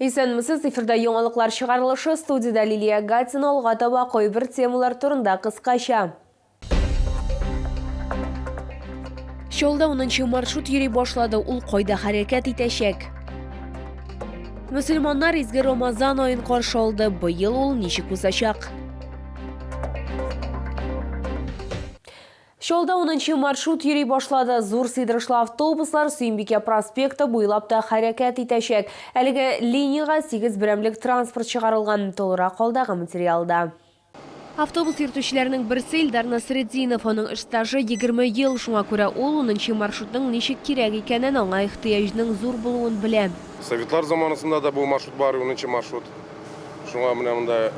Исәнмесез, эфирда яңалыклар чыгарылышы, студиядә Лилия Гатина, алга таба кайбер темалар турында кыскача. Чаллыда 10 маршрут йөри башлады, ул кайда хәрәкәт итәчәк? Мөселманнар изге Рамазан аен каршы алды, быел ул ничек узачак? Чаллыда унынчы маршрут йөри башлады. Зур сыйдырышлы автобуслар Сөембикә проспекты буйлап та хәрәкәт итәчәк. Әлеге линиягә сигез берәмлек транспорт чыгарылган. Тулырак алдагы материалда. Автобус йөртүчеләрнең берсе Илдар Насретдинов. Аның эш стажы 20 ел, шуңа күрә ул унынчы маршрутның ничек кирәк икәнен, аңа ихтыяҗның зур булуын белә. Советлар заманасында да бу маршрут бар, унынчы маршрут. Шуңа менә монда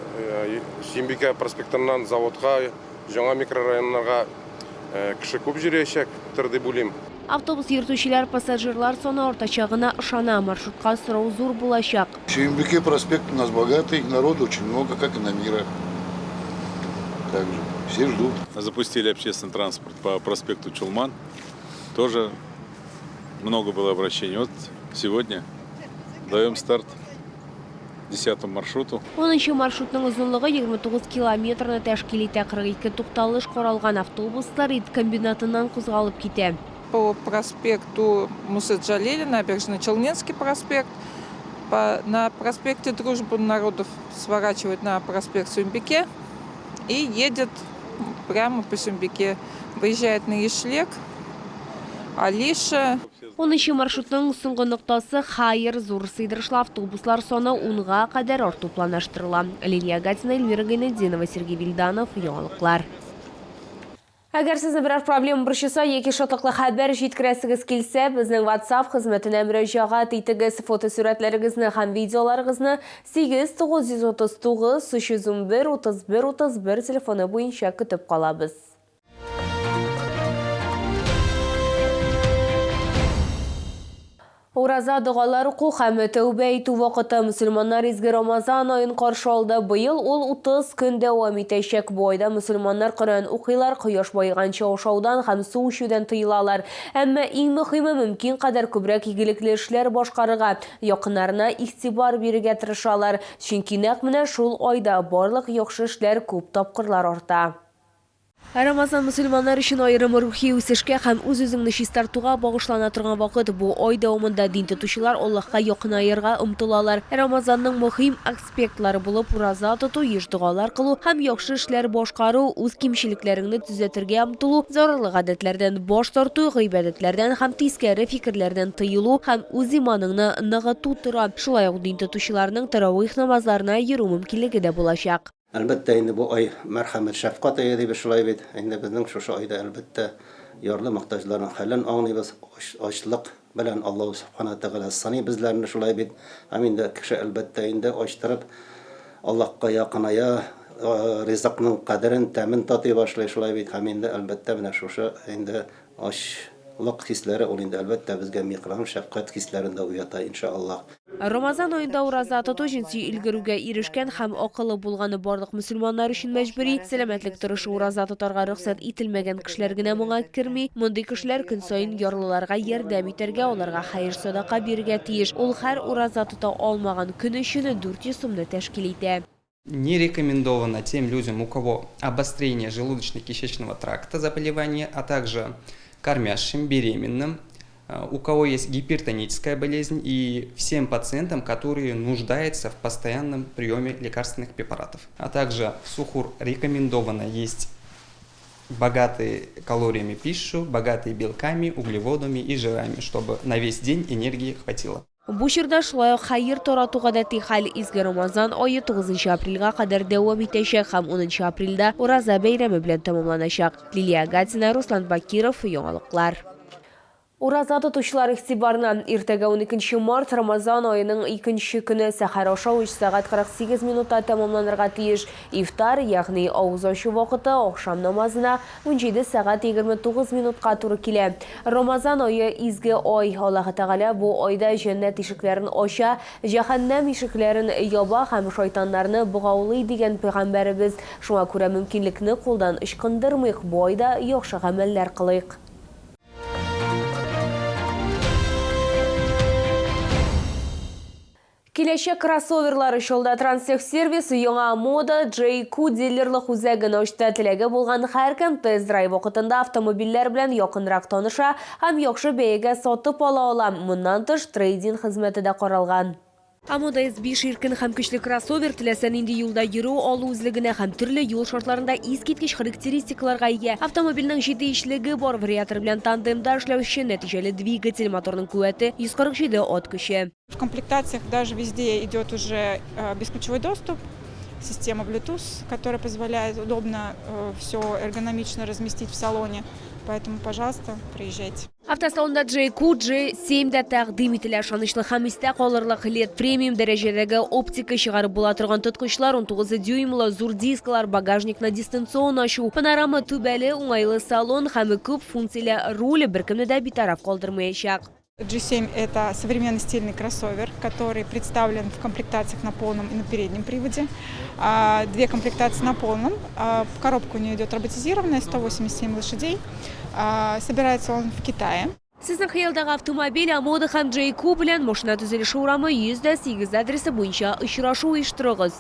Сөембикә проспектыннан заводка, Яңа микрорайоннарга кеше күп йөриячәктер дип уйлыйм. Автобус йөртүчеләр пассажирлар саны артачагына ышана, маршрутка сорау зур булачак. Сөембике проспект у нас богатый, народу очень много, как и на Мира. Так же, все ждут. Запустили общественный транспорт по проспекту Чулман. Тоже много было обращений. Вот сегодня даем старт десятому маршруту. Унынчы маршрутның озынлыгы 29 километрны тәшкил итә. 42 тукталыш каралган автобуслар ит комбинатыннан кузгалып китә. По проспекту Мусы Джалиля, Набережно-Челнинский проспект, по, на проспекте Дружбы народов сворачивает на проспект Сюмбике и едет прямо по Сюмбике. Выезжает на Ишлек, Алиша. Унынчы маршрутның соңгы ноктасы Хайер зур сыйдырышлы автобуслар саны унга кадәр арту планлаштырыла. Лилия Гатина, Эльмира Гайнетдинова, Сергей Вильданов, Яңалыклар. Әгәр сезне берәр проблема борчыса яки шатлыклы хәбәр җиткерәсегез килсә, безнең WhatsApp хезмәтенә мөрәҗәгать итегез. Фотосурәтләрегезне һәм видеоларыгызны 8 939 311 31 31 телефоны буенча көтеп калабыз. Ураза, догалар уку һәм тәүбә итү вакыты. Мөселманнар изге Рамазан аен каршы алды. Быел ул 30 көн дәвам итәчәк. Бу айда мөселманнар Коръән укыйлар, кояш баеганчы ашаудан һәм су эчүдән тыелалар. Әмма иң мөхиме, мөмкин кадәр күбрәк игелекле эшләр башкарырга, якыннарына игътибар бирергә тырышалар. Чөнки нәкъ менә шул айда барлык яхшы эшләр күп тапкырлар арта. Рамазан мөселманнар өчен аерым рухи үсешкә һәм үз-үзеңне чистартуга багышлана торган вакыт. Бу ай дәвамында дин тотучылар Аллаһка якынаерга омтылалар. Рамазанның мөһим аспектлары булып ураза тоту, еш догалар кылу һәм яхшы эшләр башкару, үз кимчелекләреңне төзәтергә омтылу, зарарлы гадәтләрдән баш тарту, гыйбадәтләрдән һәм тискәре фикерләрдән тыелу һәм үз иманыңны ныгыту тора. Шулай ук дин тотучыларның тәравих намазларына йөрү мөмкинлеге дә булачак. Әлбәттә инде, бу ай мәрхәмәт, шәфкать ае дибез, шулай бит. Инде безнең шушы айда, әлбәттә, ярлы мохтаҗларның хәлен аңлыйбыз, ачлык белән Аллаһу Сүбхәнәһү вә Тәгалә сыный безләрне, шулай бит. Һәм инде кеше, әлбәттә инде, ачтырып Аллаһка якыная, ризыкның кадерен, тәмен татый башлый, шулай бит. Һәм инде, әлбәттә, менә шушы инде ачлык хисләре ул инде, әлбәттә, безгә миһербан, шәфкать хисләрен дә уята, иншаАллаһ. Рамазан аенда ураза тоту җенси өлгерүгә ирешкән һәм акылы булганы барлык мөселманнар өчен мәҗбүри. Сәламәтлек торышы ураза тотарга рөхсәт ителмәгән кешеләр генә моңа керми. Мондый кешеләр көн саен ярлыларга ярдәм итәргә, аларга хәер-садака бирергә тиеш. Ул һәр ураза тота алмаган көн өчен 400 сумны тәшкил итә. Не рекомендовано тем людям, у кого обострение желудочно-кишечного тракта, заболевание, а также кормящим, беременным, у кого есть гипертоническая болезнь и всем пациентам, которые нуждаются в постоянном приеме лекарственных препаратов. А также в сухур рекомендовано есть богатые калориями пищу, богатые белками, углеводами и жирами, чтобы на весь день энергии хватило. Бу чорда шулай ук хәер тарату гадәти хәл. Изге Рамазан ае тугызынчы апрельгә кадәр дәвам итәчәк һәм унынчы апрельдә Ураза бәйрәме белән тәмамланачак. Лилия Гатина, Руслан Бакиров, Яңалыклар. Ураза тотучылар игътибарына! Иртәгә уникенче март, Рамазан аеның икенче көне, сәхәр ашау өч сәгать 48 минутта тәмамланырга тиеш. Ифтар, ягъни авыз ачу вакыты ахшам намазына 17 сәгать 29 минутка туры килә. Рамазан ае, изге ай. Аллаһы Тәгалә бу айда җәннәт ишекләрен ача, җәһәннәм ишекләрен яба һәм шайтаннарны богаулый, дигән пәйгамбәребез. Шуңа күрә мөмкинлекне кулдан ычкындырмыйк, бу айда яхшы гамәлләр кылыйк. Киләчәк кроссоверлары Чаллыда Транстехсервис яңа Мода JQ дилерлык үзәген ачты. Теләге булган һәркем тест-драйв вакытында автомобильләр белән якынрак таныша һәм яхшы бәягә сатып ала ала. Моннан тыш, трейдинг хезмәте дә каралган. Omoda S5 иркен һәм көчле кроссовер, теләсә нинди юлда йөрү алу үзлегенә һәм төрле юл шартларында искиткеч характеристикаларга ия. Автомобильнең җиде ишлеге бар, вариатор белән тандемда эшләүче нәтиҗәле двигатель, моторның куәте 147 ат көче. В комплектациях даже везде идет уже бесключевой доступ, система Bluetooth, которая позволяет удобно все эргономично разместить в салоне. Поэтому, пожалуйста, приезжайте. Автосалонда JQ G7 дә тәкъдим ителә. Ышанычлы һәм истә калырлык LED премиум дәрәҗәдәге оптика чыгарып була торган тоткычлар, 19 дюймлы зур дисклар, багажникны дистанцион ачу, панорама түбәле уңайлы салон һәм күп функцияле руль беркемне дә битараф калдырмаячак. G7 – это современный стильный кроссовер, который представлен в комплектациях на полном и на переднем приводе. Две комплектации на полном. Коробка у нее идет роботизированная, 187 лошадей. Собирается он в Китае. Сезнең хыялдагы автомобиль Omoda һәм JQ белән Машина төзелеше урамы 108 адресы буенча очрашу оештырыгыз.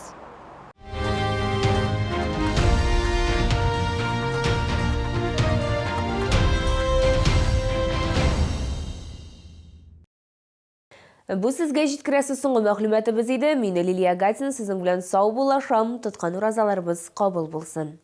Бу сезгә җиткерәсе соңгы мәгълүматыбыз иде. Мин Лилия Гатина сезнең белән саубуллашам. Тоткан уразаларыбыз кабул булсын.